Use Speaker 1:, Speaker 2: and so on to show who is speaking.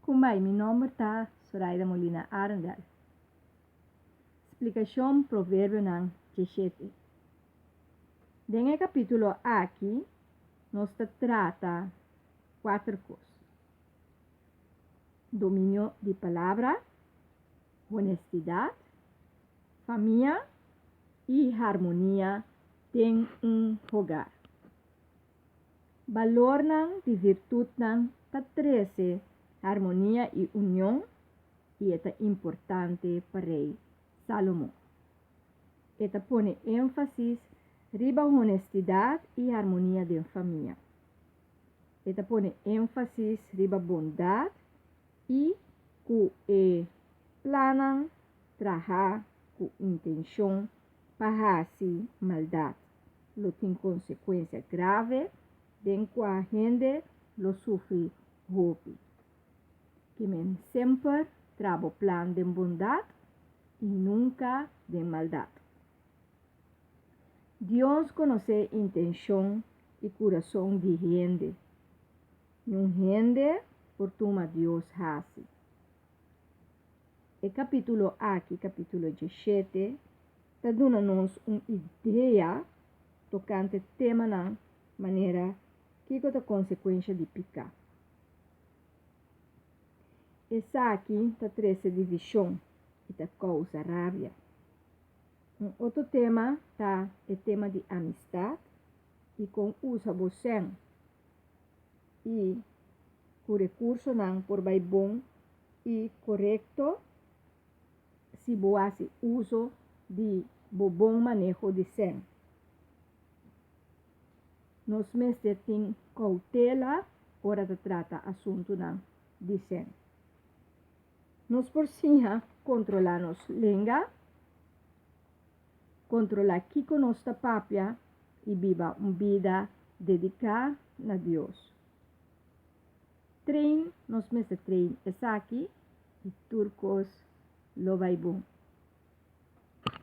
Speaker 1: Kumbai, mi nomber ta Zoraida Molina Arendel. Splikashon Proverbionan 17. Den e kapítulo aki nos ta trata kuater kos. Dominio di palabra, honestidat, famia i harmonia den un hogar. Balornan di virtutnan ta trese harmonia i union i e ta importante pa Rei Salomon. E ta pone énfasis riba honestidat i harmonia den famia. E ta pone énfasis riba bondat i ku e plannan trahá ku intenshon pa hasi maldat lo tin konsekuensia grave den kua hende lo sufri hopi. Ki men semper traha bo plan den bondat i nunka den maldat. Dios konosé intenshon i kurason di hende. Niun hende por tuma Dios hasi. E kapítulo aki, kapítulo 17, ta duna nos un idea tokante temanan manera kiko ta konsekuensha di piká. Esaki ta trese divishon i ta kousa rabia. Un otro tema ta e tema di amistat i kon usa bo sèn i ku rekursonan por bai bon i korekto si bo hasi uso di bo bon maneho di sèn. Nos mester tin koutela ora ta trata asuntunan di sèn. Nos por siña kontrolá nos lenga, kontrolá kiko nos ta papia i biba un bida dediká na Dios. Train, nos mester train esaki i tur kos lo bai bon.